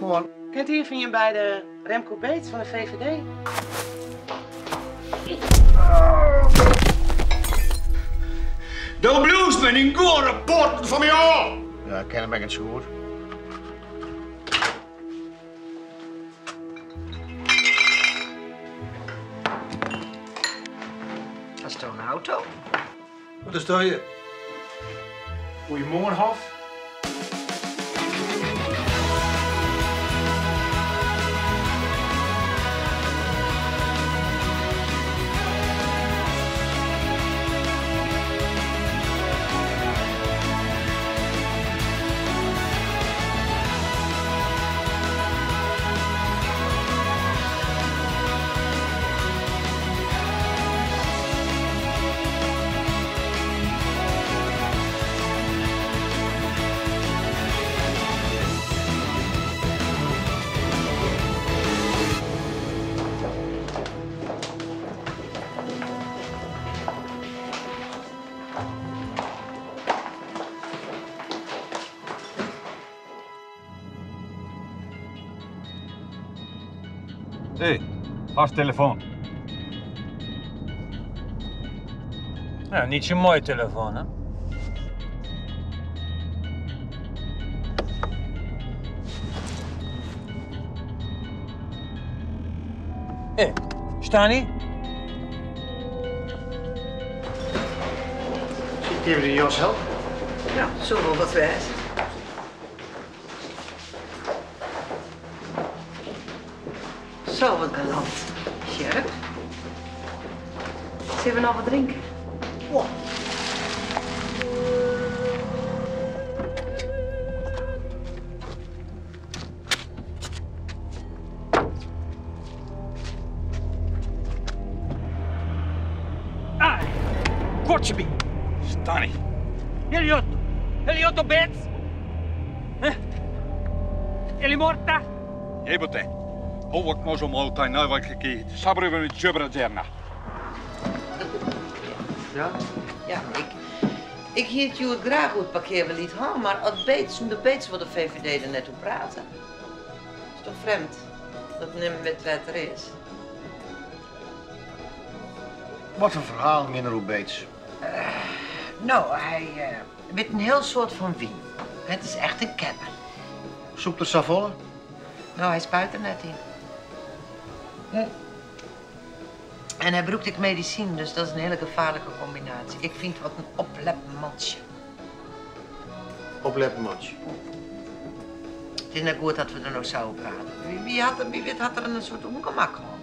Moarn. Kent ien fan jim beide Remco Beets fan de VVD? Do bliuwst mei dyn goare poaten fan my ôf! Ja, ik ken him ek net sa goed. Hasto in auto? Wat is dat hjir? Goeiemoarn, Hof. Hé, hast telefoon. Ja, niet zo'n mooie telefoon, hè? Hé, Stani? Kin we de jas helpe? No, soe wol wat wêze. Zo, wat galant, Sjerp. Sille we noch wat drinke? Ai, Kotjebi. Stani. Eliotto. Eliotto Betts. Eli morta? Jebote. Ovak možemo taj najveliki sabriveni džebra Ja? Ja, ik, ik hie it hjoed graach oer it parkearbelied hân, mar as Beets sûnder Beets wol de VVD der net oer prate. Is toch frjemd dat nimmen wit wêr't er is? Wat foar ferhalen geane der oer Beets? No, hy wit in hiel soad fan wyn. It is echt in kenner. Sûpt er safolle? No, hy spuit der net yn. En hy brûkt ek medisinen, dus dat is in hiele gefaarlike kombinaasje. Ik fyn it wat in opleppen mantsje. Opleppen mantsje. It is net goed dat we der no sa oer prate. Wie hat, wie wit hat er in soart ûngemak hân.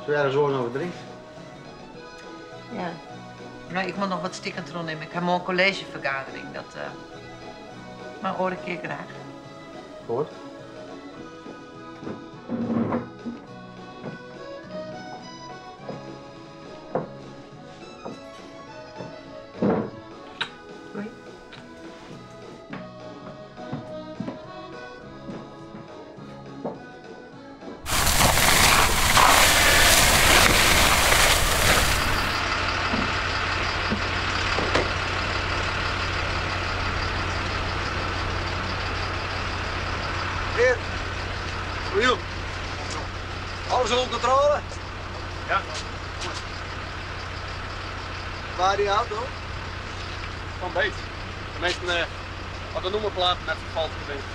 Soe jij der oars noch wat drinke? Ja. No, ik moat noch wat stikken trochnimme. Ik ha moarn kolleezjefergadering. Dat, mar oare kear graach. Goed. Hoi. Heer, goeie. Alles onder controle? Ja. Waar die auto? Van Beets. De meesten hadden noemerplaat net vervalt geweest.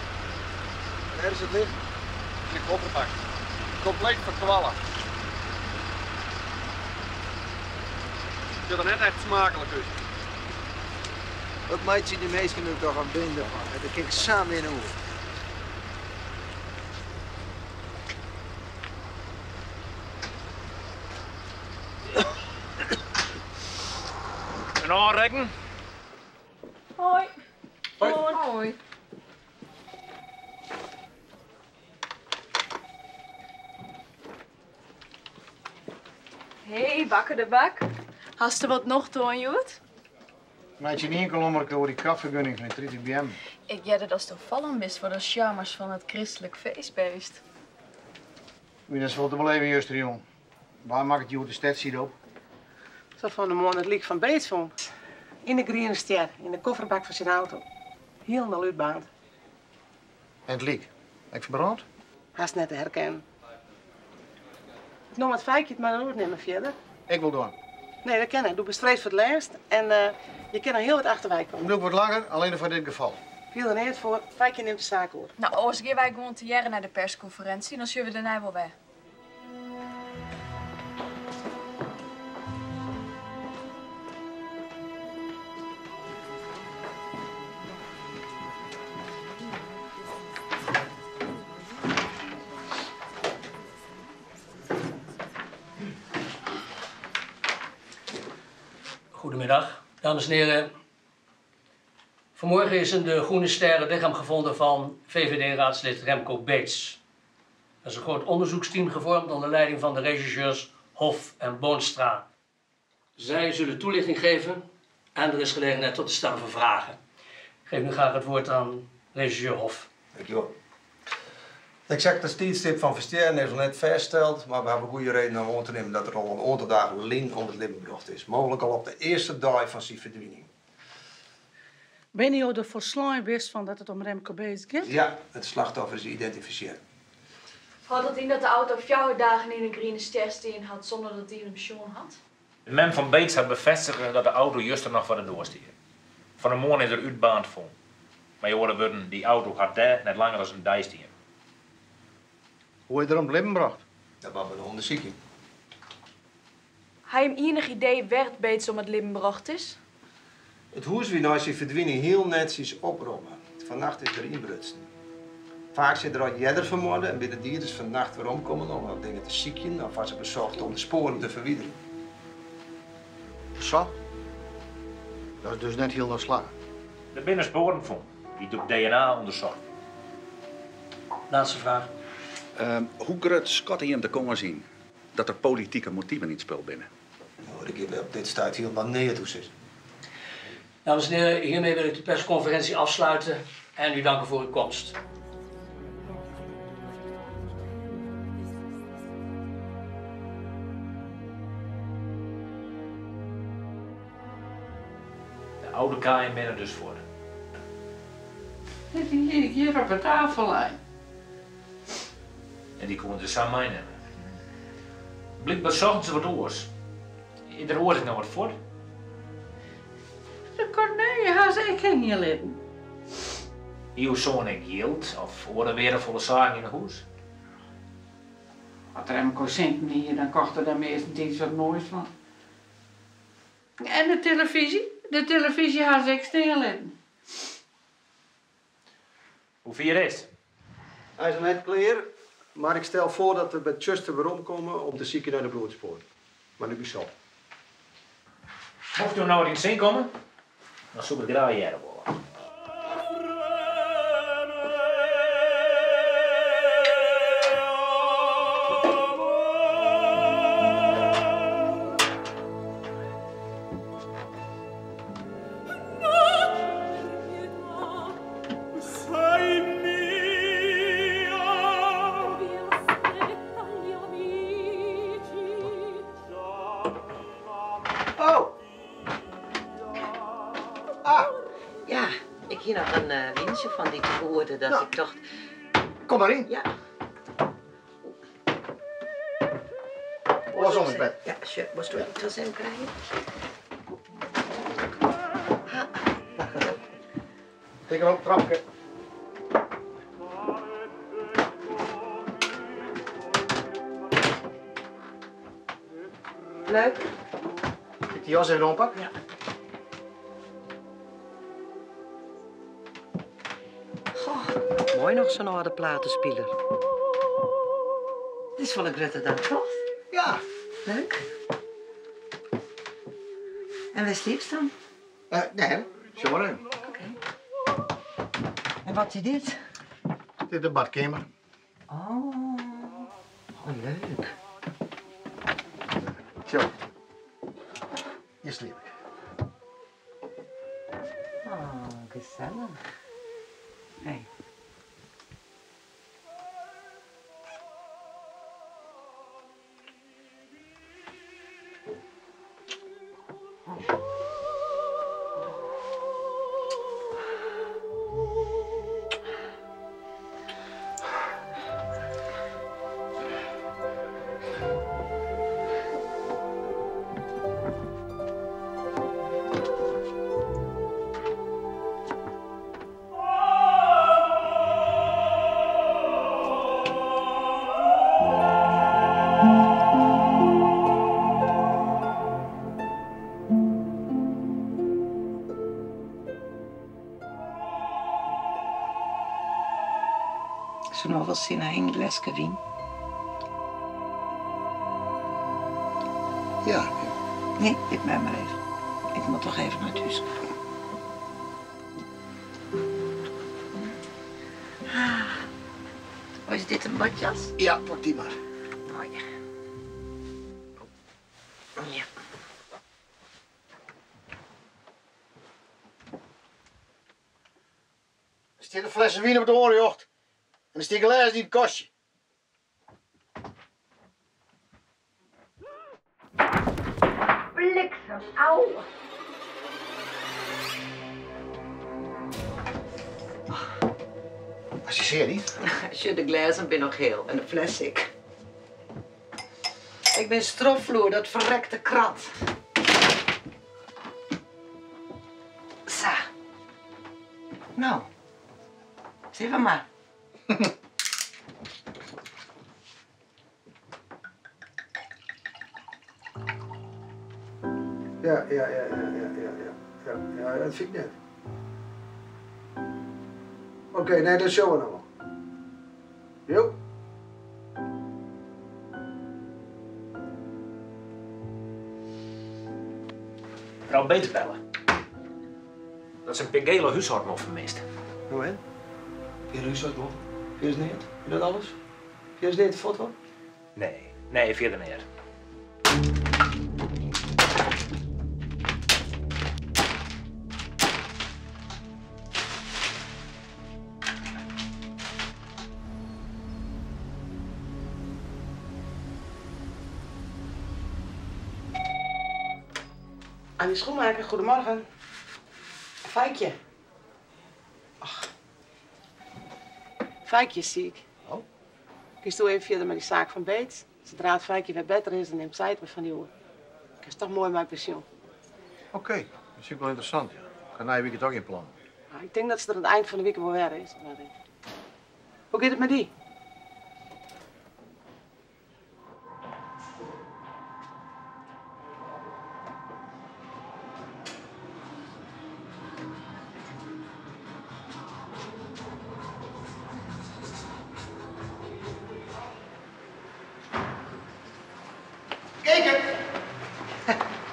Waar is het licht? In de kofferbak. Compleet verkwallen. Het ziet er net echt smakelijk uit. Wat maakt je die meesten nu toch aan binden van? Daar kijk ik samen in hoe. Een aanrekken. Hoi. Hoi. Hoi. Hé, bakker de bak. Hast der wat nocht oan, hjoed? Meitsje in ienkel ommerke oer dy kapfergunning fan dy 30 beammen. Ik hearde datsto fallen bist foar de sjarmers fan it kristlik feestbeest. Wie net safolle te beleven justerjûn. Wa makket hjoed de stedsside op? Se hat fan 'e moarn it lyk fan Beets fûn. Yn de Griene Stjer, yn de kofferbak fan syn auto. Hielendal útbaarnd. En it lyk? Ek ferbrând? Hast net te herkennen. No moat Feikje it mar oernimme fierder. Ik wol dwaan. Nee, dat kin net. Do bist freed foar it lêst en je kinne noch hiel wat achterwei komme. Ik bliuw wat langer, allinne foar dit gefal. Fiel der neat foar, Feikje nimt de saak oer. No, oars gean wy gewoan tegearre nei de perskonferinsje, dan sjogge we dêrnei wol wer. Goedemiddag, dames en heren. Vanmorgen is in de Groene Ster het lichaam gevonden van VVD-raadslid Remco Beets. Er is een groot onderzoeksteam gevormd onder leiding van de rechercheurs Hof en Boonstra. Zij zullen toelichting geven en er is gelegenheid tot het stellen van vragen. Ik geef nu graag het woord aan regisseur Hof. Dankjewel. Het exacte tiidstip fan ferstjerren is noch net fêststeld, mar we hawwe goede reden om oan te nimmen dat er al in oantal dagen lyn om it libben brocht is, mooglik al op de earste dei fan syn ferdwining. Binne jo der folslein wis fan dat it om Remco Beets giet? Ja, it slachtoffer is identifisearre. Hâldt dat yn dat de auto fjouwer dagen yn 'e Griene Stjer stien hat sûnder dat ien him sjoen hat? De mem fan Beets hat befêstige dat de auto juster noch foar de doar stie. Fan 'e moarn is er útbaarnd fûn. Mei oare wurden, dy auto hat dêr net langer as in dei stien. Hoe is er om it libben brocht? Dat moatte we noch ûndersykje. Ha jim ienich idee wêr't Beets om it libben brocht is? It hûs wie nei syn ferdwining hiel netsjes opromme. Fannacht is der ynbrutsen. Faaks is der al earder fermoarde en binne de dieders fannacht weromkommen om wat dingen te sykjen of ha se besocht om de spoaren te ferwiderjen. Sa? Dat is dus net hielendal slagge. Der binne spoaren fûn dy't op DNA ûndersocht. Laatste fraach. Hoe grut skatte jim de kâns yn dat der politike motiven yn it spul binne? No, dêr kinne we op dit stuit hielendal neat oer sizze. Dames en heren, hiermee wil ik de persconferentie afsluiten en u danken voor uw komst. De oude kaaien binne dus fuort. Dit hie ik hjir op 'e tafel lein. En dy koene se sa meinimme. Blykber sochten se wat oars. Is der oars ek noch wat fuort? De Corneille ha se ek hingje litten. Hie jo soan ek jild of oare weardefolle saken yn 'e hûs? As Remco sinten hie, dan kocht er dêr meastentiids wat moais fan. En de telefyzje? De telefyzje ha se ek stean litten. Hoe fier is 't? Hy is noch net klear, mar ik stel foar dat we by tsjuster weromkomme om te sykjen nei de bloedspoaren. Mar nu sop. Mocht jo no wat yn 't sin komme, dan soe ik it graach hearre wolle. Oh! Ah! Ja, ik hie noch in wyntsje fan dy te goede, dat ik tocht... Kom mar yn. Ja. Los om it bed. Ja, sjoch, wolsto ek tas even krije? Ha, wacht. Tik op, trapke. Leuk. Ik de jas even oanpak? Ja. Goh, moai noch sa'n âlde platespiler. Dit is folle grutter dan ik tocht. Ja. Leuk. En wêr sliepst dan? Nee, sjoch mar even. Oké. En wat is dit? Dit is de badkeamer. Oh, oh leuk. Tjo. Hjir sliep ik. Oh, gesellich. Hey. Soe noch wol sin ha yn in gleske wyn? Ja. Nee, lit my mar even. Ik moat toch even nei it húske. Ah. Is dit in badjas? Ja, pak dy mar. Oh ja. Ja. Der stean flessen wyn op it oanrjocht en der stean glêzen yn it kastje. Bliksem, au! Hast dy sear dien? Sjoch, de glêzen binne noch heal en de fles ek. Ik bin stroffloer, dat ferrekte krat. Sa. No, sizze mar. Ja, ja, ja, ja, ja, ja, ja, ja, dat fyn ik net. Oké, nee, dat sjogge we noch wol. Jo. Frou Beets belle. Dat se in pear gele húshâldmoffen mist. No en? Gele húshâldmoffen? Fierders neat? Is dat alles? Fierders neat fuort wol? Nee, nee, fierder neat. Annie Schoenmaker, goedemorgen. Feikje. Och. Feikje is siik. Oh. Kinsto even fierder mei dy saak fan Beets? Sadra't Feikje wer better is, dan nimt sy it wer fan dy oer. Kinst toch moai mei pensjoen. Oké, dat fyn ik wol ynteressant, ja. Ik ha nije wike toch gjin plan. Ik tink dat se der oan it ein fan de wike wol wer is. Mar hoe giet it mei dy? Geke!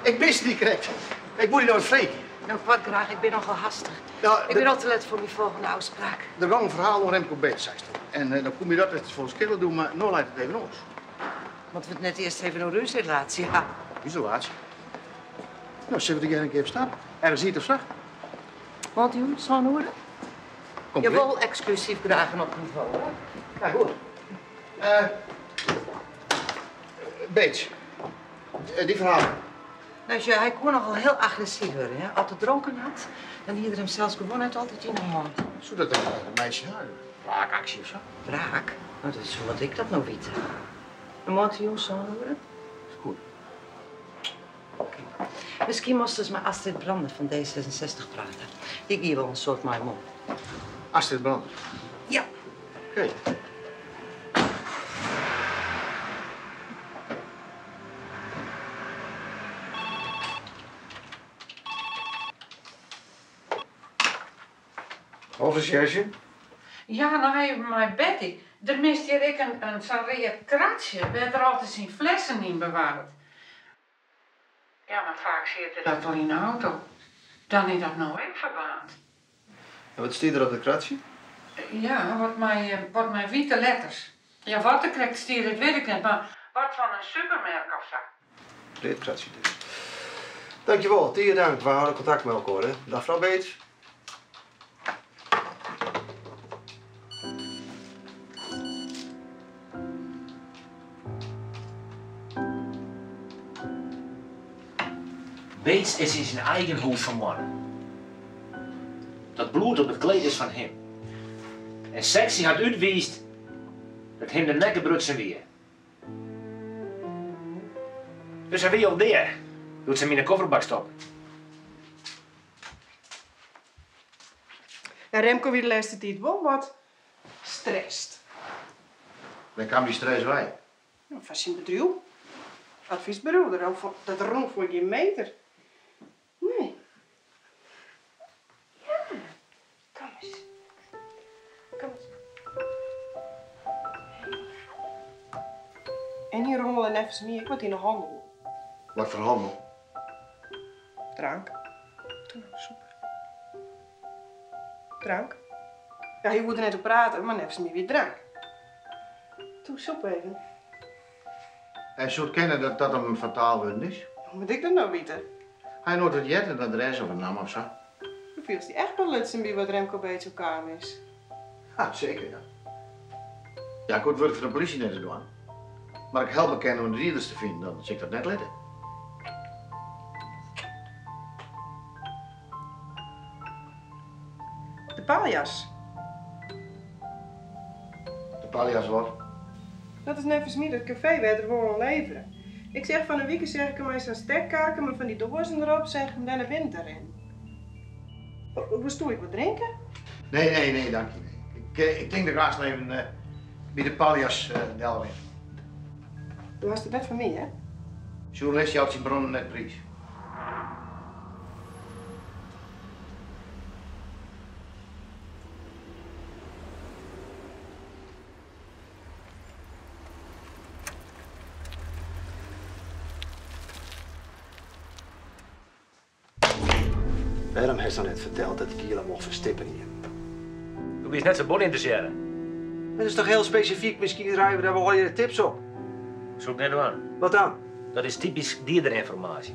Ik miste dy krekt. Ik woe dy noch wat freegje. No, wat graach. Ik bin nochal hastich. No, Ik bin al te let foar myn folgjende ôfspraak. Der gong in ferhaal oer Remco Beets, seist. En dan koe my dat net folle skele doe, mar no leit it even oars. Moatte we it net earst even oer ús relaasje ha? Ús relaasje? No, sille we tegearre in kear op stap? Ergens ite of sa? Moarntejûn, sân oere? Kom Je deryn. wol eksklusyf graach op nivo, hè? Ja, goed. Beets, dy ferhaal. No, sjoch, hy koe nochal hiel agressyf wurde, hè. As er dronken hat, dan hie er himsels gewoan net altyd yn 'e hân. Soe dat dan te meitsjen ha? Wraakaksje of sa? Wraak? No, dat is wat ik dat no wite. Moarntejûn sân oere? Is goed. Oké. Miskien moatst ris mei Astrid Brander fan D66 prate. Dy gie wol in soad mei him om. Astrid Brander? Ja. Oké. Hofresjersje? Ja, noch even mei Betty. Der mist hjir ek in sa'n read kratsje wêr't er altyd syn flessen yn bewarret. Ja, mar faak siet er dat wol yn de auto. Dan is dat no ek ferbaarnd. En wat stiet der op dat kratsje? Ja, wat mei, wat mei wite letters. Ja, wat der krekt stiet, dat wit ik net, mar wat fan in supermerk of sa. Read kratsje dus. Dankjewol, tige dank. Wy hâlde kontakt mei elkoar, hè. Dag frou Beets. Beets is yn syn eigen hûs fermoarde. Dat bloed op it kleed is fan him. En seksje hat útwiisd dat him de nekke brutsen wie. Dus hy wie al dea doe't se him yn de kofferbak stoppen. Ja, Remco wie de lêste tiid wol wat strest. Wêr kaam dy stress wei? No, fan syn bedriuw. Advysburo, dat rûn foar gjin meter. Nee. Ja, kom ris. Kom ris. En hy rommele neffens my ek wat yn de hannel. Wat foar hannel? Drank. Doe no, sûpe. Drank. Ja, hy woe der net oer prate, mar neffens my wie it drank. Doe, sûp even. En soe it kinne dat dat him fataal wurden is? Hoe moat ik dat no witte? Ha je noait wat heard, in adres of in namme of sa? Do fielst dy echt belutsen by wat Remco Beets oerkaam is. Ha, seker ja. Ja, ik hoech it wurk fan de polysje net te dwaan. Mar ik helpe kin om de dieders te finen, dan sil ik dat net litte. De paljas. De paljas wat? Dat is neffens my dat kafee wêr't er wol oan levere. Ik seach fan 'e wike seach ik him mei sa'n stekkaarke mei fan dy doazen derop, seach ik him dêr nei binnen ta rinnen. Wolsto ek wat drinke? Nee, nee, nee, dankje. Nee. Ik tink dat ik aanst even by de paljas delrin. Do hast it net fan my, hè? Sjoernalist jout syn bronnen net priis. Wêrom hast dan net ferteld dat Giela mocht ferstippen hie? Do wiest net sa bot ynteressearre. Dat is toch hiel spesifyk, miskien krije we dêr wol allegearre tips op. Soe ik net dwaan. Wat dan? Dat is typysk diederynformaasje.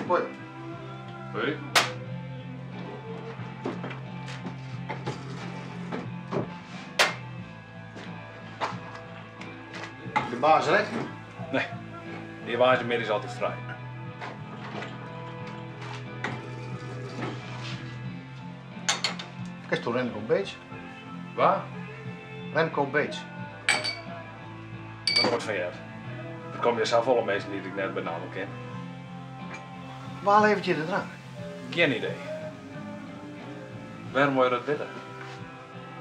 Hoi. Hoi. De baas der ek? Nee, dy woansdeitemiddei altyd frij. Kensto Remco Beets? Wa? Remco Beets. Noch noait fan heard. Der komme hjir safolle minsken dy't ik net by namme ken. Wa leveret hjir de drank? Gjin idee. Wêrom wolle je dat witte?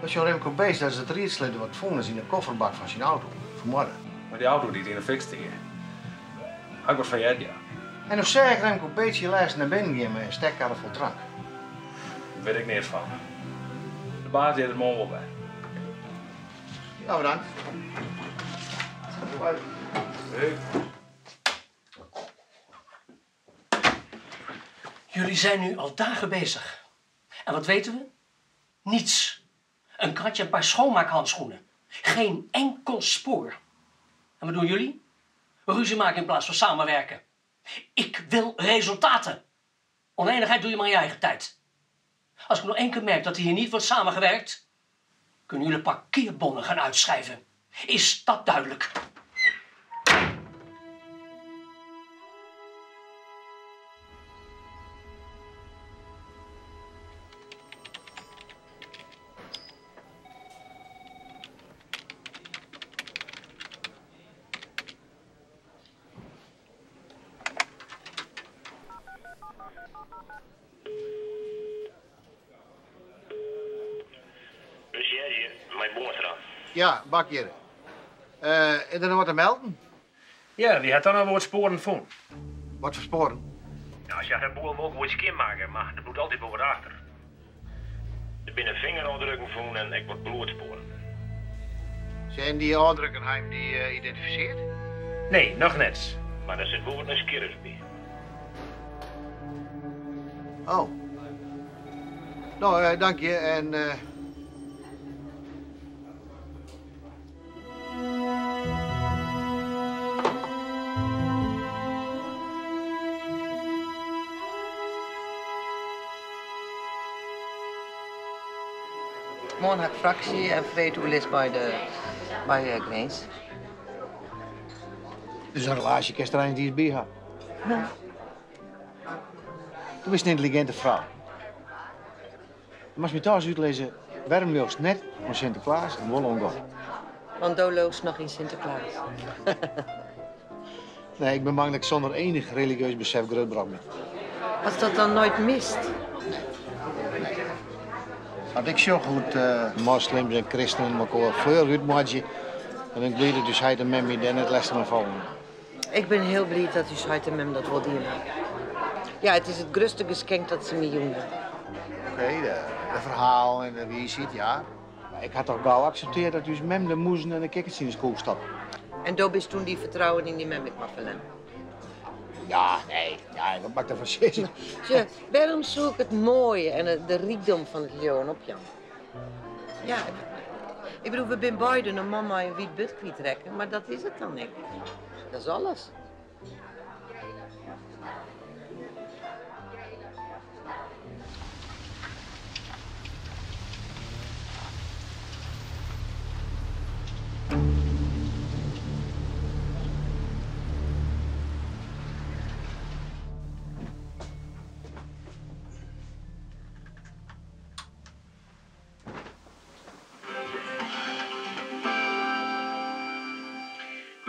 Dat is Remco Beets, dat is it riedslid wat fûn is yn de kofferbak fan syn auto, fermoarde. Mar dy auto dy't yn de fik stie. Ha ik wat fan heard, ja. En no seach ik Remco Beets hjir lêsten nei binnen gean mei in stekkarre fol drank. Dêr wit ik neat fan. De baas is der moarn wol wer. Ja, bedankt. Hoi. Jullie zijn nu al dagen bezig. En wat weten we? Niets. Een kratje en een paar schoonmaakhandschoenen. Geen enkel spoor. En wat doen jullie? Ruzie maken in plaats van samenwerken. Ik wil resultaten. Onenigheid doe je maar in je eigen tijd. Als ik nog één keer merk dat hier niet wordt samengewerkt, kunnen jullie parkeerbonnen gaan uitschrijven. Is dat duidelijk? Resjerzje, mei Boonstra. Ja, Bak hjir. Is der noch wat te melden? Ja, dy hat dan al wol wat spoaren fûn. Wat foar spoaren? Ja, se hat de boel wol goed skjinmakke, mar der bliuwt altyd wol wat achter. Der binne fingerôfdrukken fûn en ek wat bloedspoaren. Zijn dy ôfdrukken ha jim dy identifisearre? Nee, noch net. Mar der sit wol wat nijsgjirrichs by. Oh. No, eh, dank je en. Eh... Moarn ha ik fraksje en freed oerlis by de by de Grins. Dus in relaasje kinst der eins net by ha. Do bist in yntelliginte frou. Do moatst my toch ris útlizze wêrom leaust net oan Sinteklaas en wol oan God. Want do leaust noch yn Sinteklaas. Nee, ik bin bang dat ik sûnder ienich religieus besef grutbrocht bin. Hast dat dan noait mist? Nee. As ik sjoch hoe't moslims en kristenen elkoar fleurich útmoardzje, dan bin ik bliid dat ús heit en mem my dêr net lestich mei fallen hawwe. Ik bin hiel bliid dat ús heit en mem dat wol dien hawwe. Ja, it is it grutste geskenk dat se my jûn hawwe. Oké, de ferhalen en de wiisheid, ja. Mar ik ha toch gau akseptearre dat ús mem de mûzen en de kikkerts yn de skûl stoppe. En do bist toen dy fertrouwen yn dy mem ek mar ferlern. Ja, nee, ja, wat moat ik derfan sizze? Sjoch, wêrom soe ik it moaie en de rykdom fan it leauwen opjaan? Ja, ik bedoel, we binne beiden in man mei in wyt burd kwytrekke, mar dat is it dan ek. Dat is alles.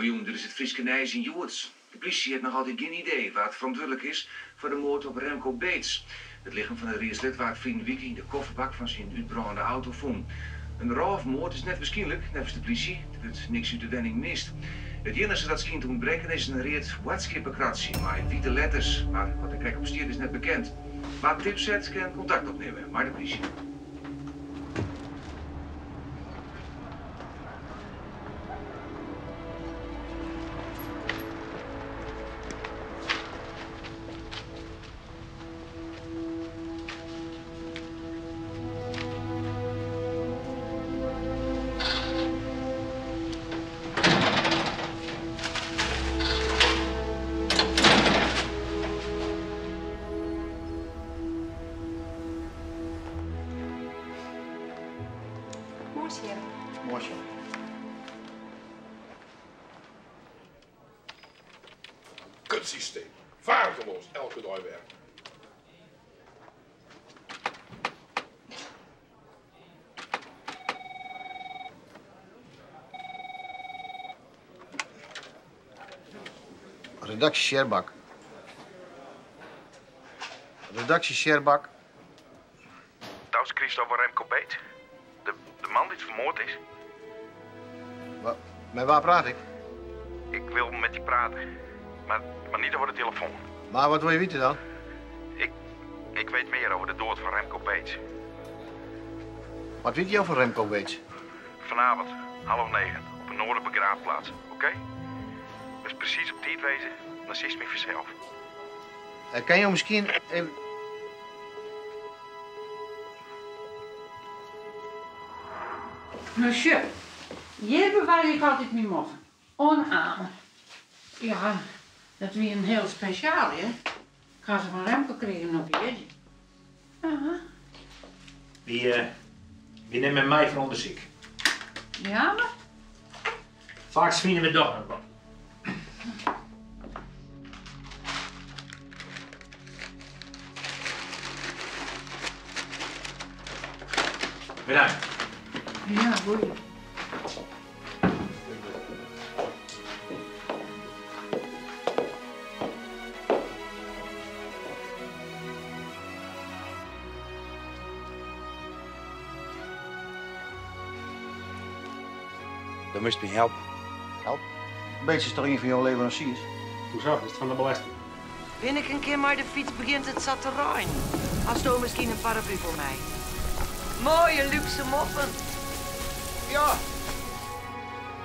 Goejûn, dit is it Fryske nijs yn Hjoed. De plysje hat noch altyd gjin idee wa't ferantwurdlik is foar de moard op Remco Beets. It lichem fan it riedslid waard ferline wike yn de kofferbak fan syn útbrânde auto fûn. In rôfmoard is net wierskynlik, neffens de plysje. Der wurdt niks út de wenning mist. It iennichste dat skynt te ûntbrekken is in read boadskippekratsje mei wite letters, mar wat der krekt op stiet is net bekend. Wa't tips hat, kin kontakt opnimme mei de plysje. Moarn, Sjirk. Moarn, Sjirk. Kutsysteem. Waardeloos, elke dei wer. Redaksje Scherbak. Redaksje Scherbak. Do skriuwst oer Remco Beets? De, de man dy't fermoard is? Wa, mei wa praat ik? Ik wil met je praten, maar, maar niet over de telefoon. Maar wat wil je weten dan? Ik, ik weet meer over de dood van Remco Beets. Wat weet je over Remco Beets? Vanavond, 8.30, op de Noorderbegraafplaats, oké? Dus precies op tijd wezen, dan zie je me vanzelf. Eh, kan je misschien even... No sjoch, hjir bewarje ik altyd myn moffen. Oan amer. Ja, dat wie in hiel spesjaal, hear. Ik ha se fan Remco krigen op 'e jierdei. Aha. Wy, wy nimme him mei foar ûndersyk. Ja, mar? Faaks fine we dochs noch wat. Bedankt. Ja, goeie. Do moatst my helpe. Help? Beets is toch ien fan jo leveransiers? Hoezo? Is it fan de belesting? Bin ik in kear mei de fyts begjint it sa te reinen. Hasto miskien in paraplu foar my? Moaie lúkse moffen. Ja!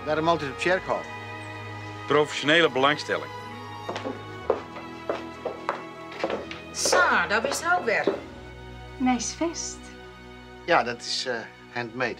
Wêrom altyd op tsjerkhôf? Profesjonele belangstelling. Zo, daar wist ook weer. Nice vest. Ja, dat is handmade.